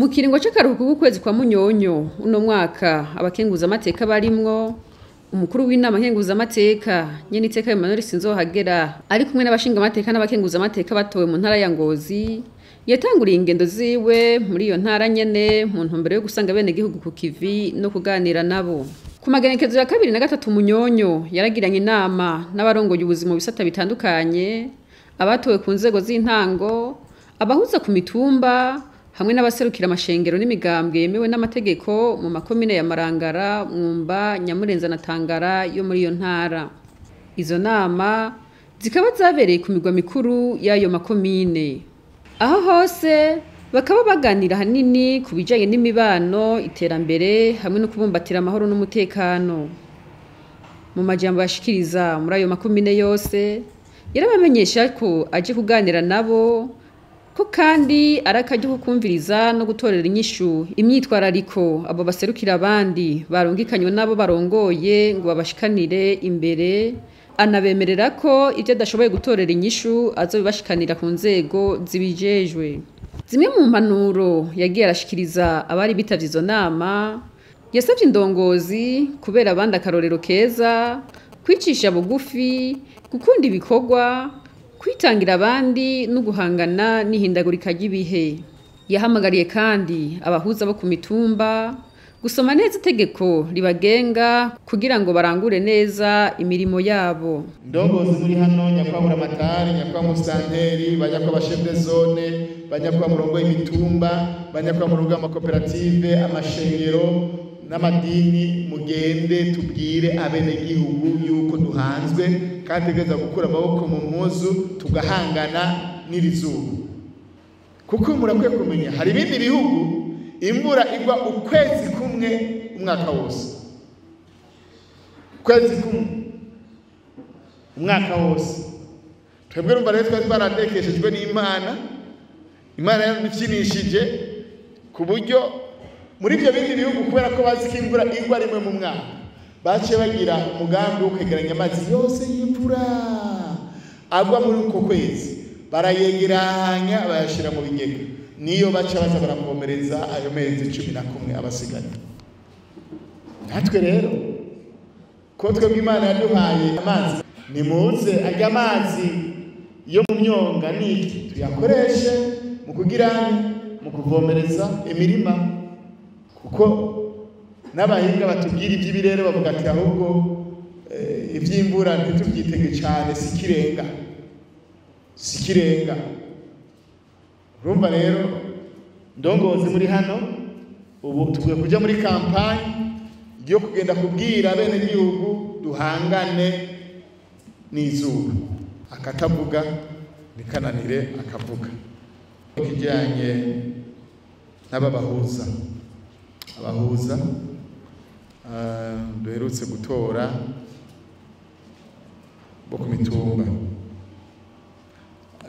Mu kiringo c'akaruhuko k'ukwezi kwa Munyonyo uno mwaka, abakenguza amateka barimwo umukuru w'inama nkenguza amateka nyene iteka Emmanuel Sinzohagera, ari kumwe n'abashinga amateka n'abakenguza amateka batowe mu ntara ya Ngozi, yatanguriye ingendo ziwe muri iyo ntara nyene mu ntumbero yo gusanga bene gihugu ku kivi no kuganira nabo. Ku magenekezo ya 2 na 3 Munyonyo yaragiranye inama n'abarongoye ubuzima mu bisata bitandukanye, abatowe ku nzego z'intango, abahuza ku mitumba hamwe n'abaserukira amashengero n'imigambwe yemewe n'amategeko mu makomine ya Marangara, Mwumba, Nyamurenza na Tangara yo muri iyo ntara. Izo nama zikaba zabereye ku migwa mikuru y'ayo makomine. Aho hose bakaba baganira hanini ku bijanye n'imibano, iterambere hamwe no kubumbatira amahoro n'umutekano. Mu majambo yashikiriza muri ayo makomine yose, yarabamenyesha ko aje kuganira nabo, ko kandi ari akaryo ko kumviriza no gutorera inyishu imyitwarariko abo baserukira abandi barungikanywe nabo barongoye ngo babashikanire imbere, anabemerera ko ivyo adashoboye gutorera inyishu azobibashikanira ku nzego zibijejwe. Zimwe mu mpanuro yagiye arashikiriza abari bitavye izo nama, yasavye indongozi kubera abandi akarorero keza, kwicisha bugufi, gukunda ibikorwa, kwitangira abandi no guhangana n'ihindagurika ry'ibihe. Yahamagariye kandi abahuza bo ku mitumba gusoma neza itegeko ribagenga kugira ngo barangure neza imirimo yabo. Ndongozi muri hano, nyakwa Matari, nyakwa Musanteri, banyakwa abashef de zone, banyakwa murongo y'imitumba, banyakwa murongo y'amakoperative, amashengero n'amadini, mugende tubwire abenegihugu yuko duhanzwe kandi tugeza gukura amaboko mu mpuzu tugahangana n'irizuba. Kuko murakwiye kumenya hari ibindi bihugu imvura igwa ukwezi kumwe umwaka wose, ukwezi kumwe umwaka wose. Twebwe urumva rero twari twaradekeshejwe n'Imana, Imana yaradukinishije ku buryo muri ibyo bindi bihugu kubera ko bazi ko imvura igwa rimwe mu mwaka, baciye bagira umugambi wo kwegeranya amazi yose y'imvura agwa muri uko kwezi, barayegeranya bayashira mu bigega, niyo baca baza baravomereza ayo mezi 11 abasigaye. Natwe rero ko twebwe Imana yaduhaye amazi, nimuze ajya amazi yo mu myonga n'iki tuyakoreshe mu kugira mu kuvomereza imirima, kuko n'abahinga batubwira iby'ibirere bavuga ati ahubwo iby'imvura ntitubyitege cyane, sikirenga sikirenga. Urumva rero ndongozi muri hano ubu tugiye kuja muri kampanye yo kugenda kubwira bene gihugu duhangane n'izuba. Akatavuga nikananire akavuga. Ikijyanye n'ababahuza, abahuza duherutse gutora bo ku mitumba,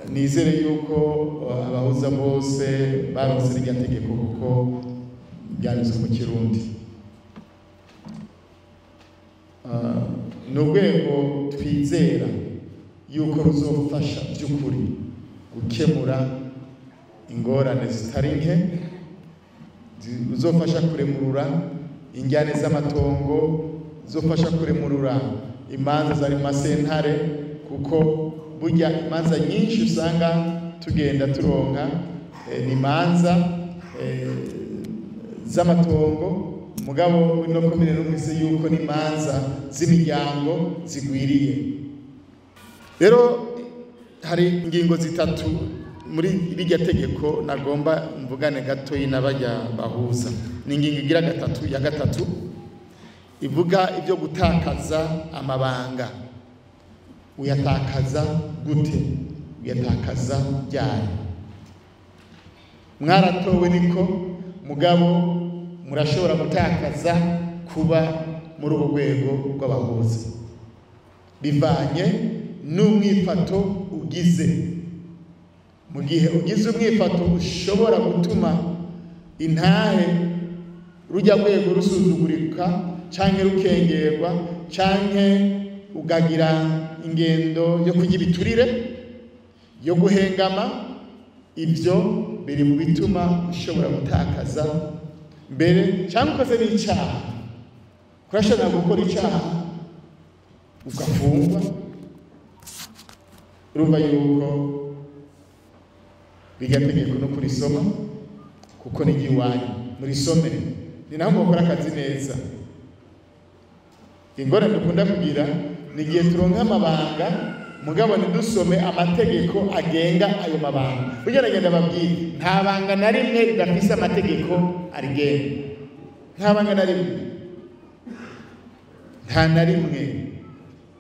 nizere yuko abahuza bose baronse irya tegeko kuko byanditswe mu Kirundi. Ni urwego twizera yuko ruzofasha by'ukuri gukemura ingorane zitari nke, ruzofasha kuremurura injyane z'amatongo, ruzofasha kuremurura imanza zari mu masentare, kuko burya imanza nyinshi usanga tugenda turonka ni imanza z'amatongo, mugabo no komine numvise yuko ni imanza z'imiryango zigwiriye. Rero hari ingingo zitatu muri irya tegeko nagomba mvugane gatoyi n'abajya bahuza. Ni ingingo igira gatatu ya gatatu ivuga ibyo gutakaza amabanga. Uyatakaza gute? Uyatakaza ryari? Mwaratowe niko, mugabo murashobora gutakaza kuba muri urwo rwego rw'abahuza bivanye n'umwifato ugize. Mu gihe ugize umwifato ushobora gutuma intahe rujya rwego rusuzugurika canke rukengerwa, canke ugagira ingendo yo kurya ibiturire, yo guhengama, Ibyo biri mu bituma ushobora gutakaza mbere cyangwa ukoze n'icyaha. Kurashobora gukora icyaha ugafungwa. Urumva yuko bigategeko no kurisoma, kuko ni iwanyu murisome, ni naho mukora akazi neza. Ingorane dukunda kugira ni igihe turonka amabanga mugabo ntidusome amategeko agenga ayo mabanga. Burya nagenda babwira, nta banga na rimwe ridafise amategeko arigenga. Nta banga na rimwe, nta na rimwe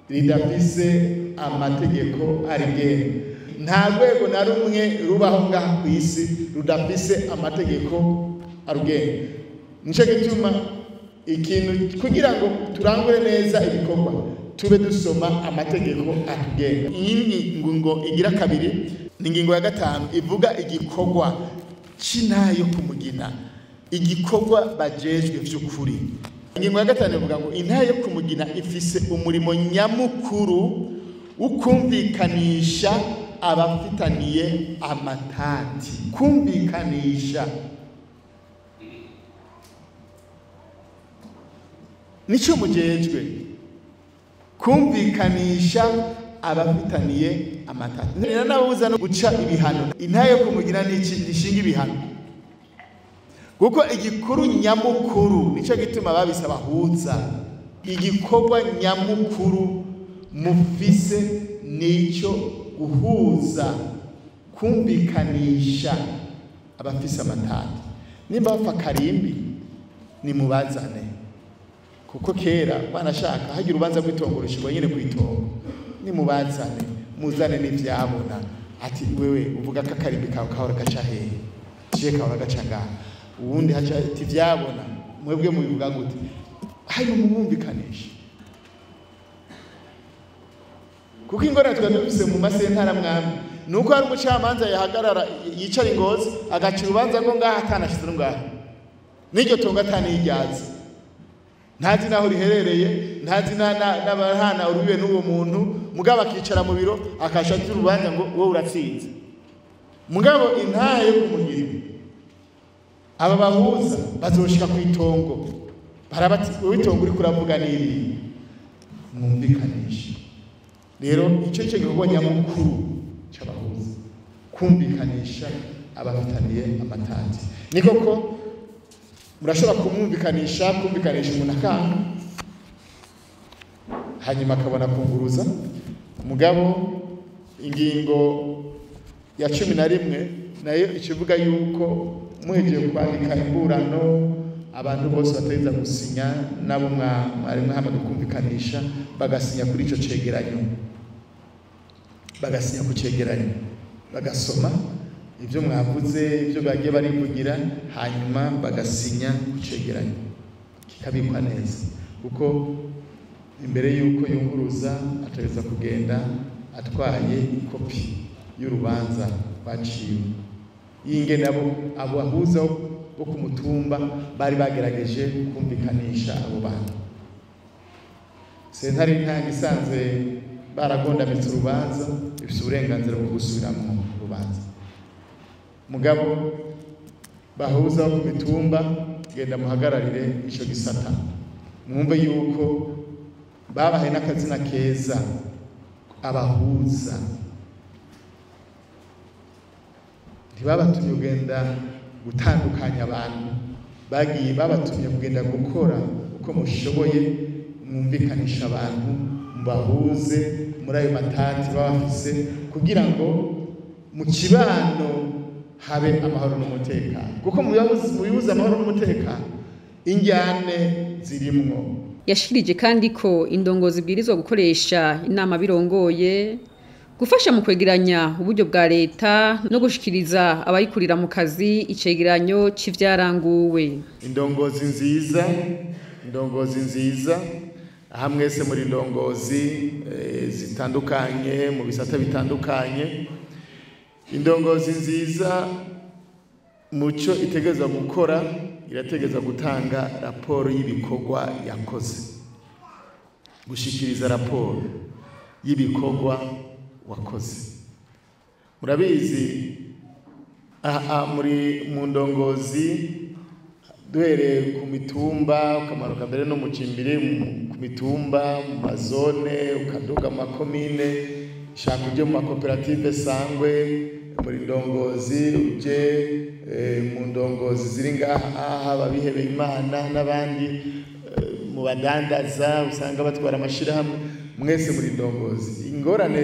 ridafise amategeko arigenga. Nta rwego na rumwe rubaho ngaha ku isi rudafise amategeko arugenga. Nico gituma ikintu kugira ngo turangure neza ibikorwa tube dusoma amategeko atugenga. Iyi ngingo igira kabiri ni ingingo ya 5 ivuga igikorwa c'intayo kumugina, igikorwa bajejwe vy'ukuri. Ingingo ya 5 ivuga ngo intayo kumugina ifise umurimo nyamukuru ukumvikanisha abafitaniye amatati. Kumvikanisha nico mujejwe, kumvikanisha abafitaniye amatati. Nanabuza no guca ibihano. Intayo kumugira n'iki nishinga ibihano, kuko igikuru nyamukuru nico gituma babisaba huza. Igikorwa nyamukuru mufise nico guhuza, kumvikanisha abafise amatati. Nimba bapfa karimbi nimubazane, kuko kera banashaka hagira urubanza rw'itongo nyine kwitongo, nimubazane muzane n'ivyabona. Ati wewe uvuga ko akarimbi kawe kahora gaca hehe, je kahora gaca ngaha, uwundi haca ati vyabona, mwebwe mubivuga gute? Hayo mumwumvikanisha. Kuko ingorane twari dufise mu masentara mwami nuko hari umucamanza yahagarara yicara ingozi agaca urubanza ngo ngaha atanashize ngaha, n'iryo tongo ataniryaza, ntazi naho riherereye, ntazi n'abahana urubibe n'uwo muntu, mugabo akicara mu biro akasha urubanza ngo wowe uratsinze. Mugabo intahe yo kumugira aba bahuza bazoshika ku itongo barabati wowe itongo uri kuravuga niri, mwumvikanisha. Rero icyo cyo gikorwa nyamukuru cy'abahuza, kumvikanisha abafitaniye amatati. Ni koko murashobora kumwumvikanisha, kumvikanisha umuntu akanga hanyuma akabona kunguruza. Mugabo ingingo ya 11 nayo ikivuga yuko muhejeje kwandika imburano abantu bose bateza gusinya, nabo mwari mwahamaga kumvikanisha bagasinya kuri ico cegeranyo, bagasinya ku cegeranyo, bagasoma ibyo mwavuze, ibyo bagiye barivugira, hanyuma bagasinya ku cegeranyo kikabikwa neza. Kuko imbere yuko yunguruza ategeza kugenda atwaye ikopi y'urubanza baciwe. Yingene abo ahuza bo ku mutumba bari bagerageje kumvikanisha abo bantu. Sentare y'intango isanze baragondamitse urubanza, ifise uburenganzira bwo gusubiramwo urubanza. Mugabo bahuza ku mitumba, genda muhagararire ico gisata, mwumve yuko babahe n'akazina keza, abahuza. Ntibabatumye kugenda gutandukanya abantu, bagiye babatumye kugenda gukora uko mushoboye, mwumvikanisha abantu, mubahuze muri ayo matati babafise, kugira ngo mu kibano habe amahoro n'umutekano. Kuko mu bibuza amahoro n'umutekano injyane zirimwo. Yashikirije kandi ko indongozi ibwirizwa gukoresha inama birongoye, gufasha mu kwegeranya uburyo bwa leta no gushikiriza abayikurira mu kazi icegeranyo c'ivyaranguwe. Indongozi nziza, indongozi nziza, aha mwese muri indongozi zitandukanye mu bisata bitandukanye. Indongozi nziza muco itegeza gukora, irategeza gutanga raporo y'ibikorwa yakoze, gushikiriza raporo y'ibikorwa wakoze. Murabizi Aha muri mu ndongozi, duhereye ku mitumba ukamanuka mbere no mu cimbiri, ku mitumba, mu mazone, ukaduga mu makomine, shaka uje mu makoperative sangwe muri ndongozi, uje mu ndongozi ziri ngaha ababihebeye Imana n'abandi, mu badandaza usanga batwara amashirahamwe, mwese muri ndongozi. Ingorane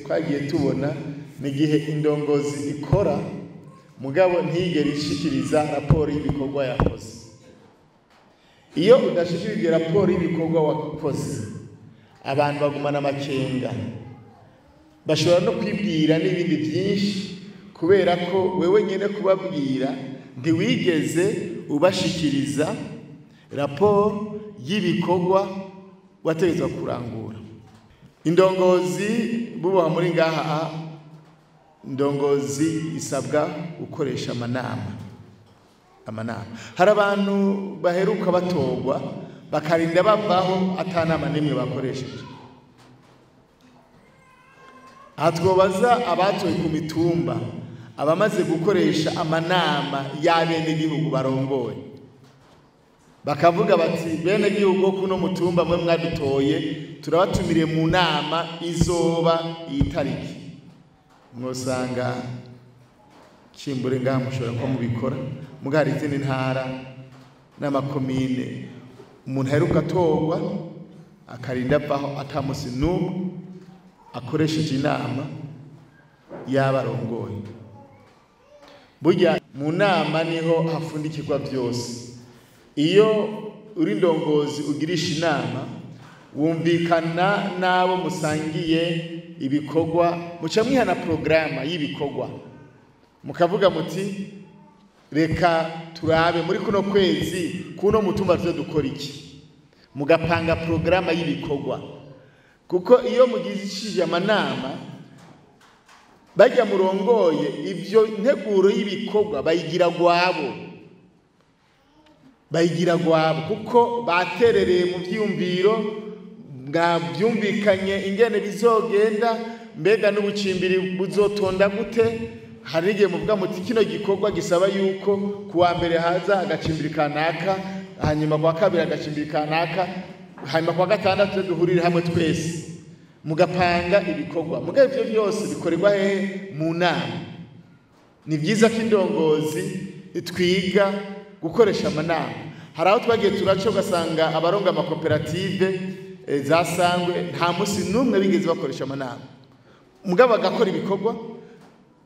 twagiye tubona ni igihe indongozi ikora mugabo ntigere ishikiriza raporo y'ibikorwa yakoze. Iyo udashikirije raporo y'ibikorwa wakoze, abantu bagumana amakenga, bashobora no kwibwira n'ibindi byinshi, kubera ko wewe nyene kubabwira ntiwigeze ubashikiriza raporo y'ibikorwa wategetswe kurangura. Indongozi bubaha muri ngaha, indongozi isabwa gukoresha amanama. Amanama, hari abantu baheruka batorwa bakarinda bavaho atanama n'imwe bakoresheje. Aha twobaza abatoye ku mitumba, abamaze gukoresha amanama y'abenegihugu barongoye, bakavuga bati benegihugu kuno mutumba mwe mwadutoye, turabatumiriye mu nama izoba iyi tariki. Mwosanga kimbure ngaha mushobora kuba mubikora, mugari izindi ntara n'amakomine umuntu aheruka atorwa akarinda avaho atamusi n'umwe akoresheje inama y'abarongoye. Burya mu nama niho hafundikirwa byose. Iyo uri ndongozi ugirisha inama, wumvikana n'abo musangiye ibikorwa, muca mwihana porogaramu y'ibikorwa, mukavuga muti reka turabe muri kuno kwezi kuno mutumba tuze dukora iki, mugapanga porogaramu y'ibikorwa. Kuko iyo mugishije amanama bajya murongoye, ivyo nteguro y'ibikorwa bayigira gwabo, bayigira gwabo, kuko baterereye mu vyiyumviro, bwavyumvikanye ingene bizogenda, mbega n'ubucimbiri buzotonda gute. Hari igihe muvuga muti kino gikorwa gisaba yuko kuwa mbere haza agacimbiri kanaka, hanyuma kuwa kabiri agacimbiri kanaka, hanyuma kuwa gatandatu duhurire hamwe twese, mugapanga ibikorwa. Mugabo ivyo byose bikorerwa hehe? Mu nama. Ni byiza ko indongozi twiga gukoresha amanama. Hari aho twagiye turaca ugasanga abaronga amakoperative za sangwe nta musi n'umwe bigeze bakoresha amanama, mugabo bagakora ibikorwa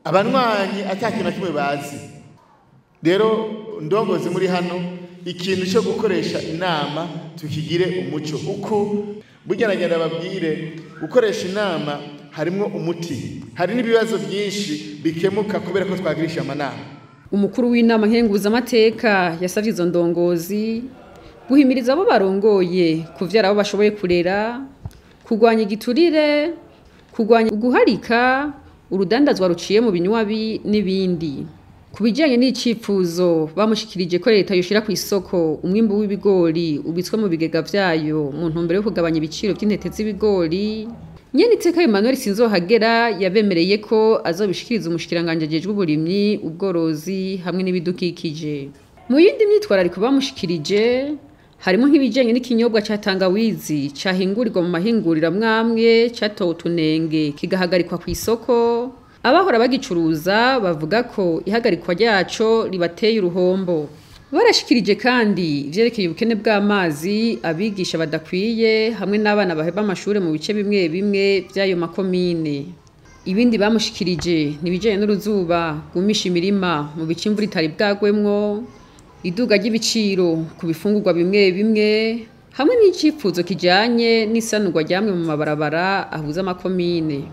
abanywanyi atakintu na kimwe bazi. Rero ndongozi muri hano, ikintu cyo gukoresha inama tukigire umuco. Uko burya nagenda babwire, gukoresha inama harimwo umuti, hari n'ibibazo byinshi bikemuka kubera ko twagirisha amanama. Umukuru w'inama nkenguzamateka yasavye izo ndongozi guhimiriza abo barongoye kuvyara abo bashoboye kurera, kurwanya igiturire, kurwanya uguharika, urudandazwa ruciye mu binywabi n'ibindi. Ku bijanye n'icifuzo bamushikirije ko leta yoshira ku isoko umwimbu w'ibigori ubitswe mu bigega vyayo mu ntumbero yo kugabanya ibiciro vy'intete z'ibigori, Nyeniteka Emmanuel Sinzohagera yabemereye ko azobishikiriza umushikiranganje ajejwe uburimyi, ubworozi hamwe n'ibidukikije. Mu yindi myitwarariko bamushikirije harimo nk'ibijanye n'ikinyobwa ca tangawizi cahingurirwa mu mahinguriro amwamwe catowe utunenge kigahagarikwa ku isoko. Abahora bagicuruza bavuga ko ihagarikwa ryaco ribateye uruhombo. Barashikirije kandi ivyerekeye ubukene bw'amazi, abigisha badakwiye hamwe n'abana baheba amashure mu bice bimwe bimwe vy'ayo makomine. Ibindi bamushikirije ni ibijanye n'uruzuba rwumisha imirima mu bice imvura itari bwagwemwo, iduga ry'ibiciro ku bifungurwa bimwe bimwe, hamwe n'icifuzo kijanye n'isanurwa ryamwe mu mabarabara ahuza amakomine.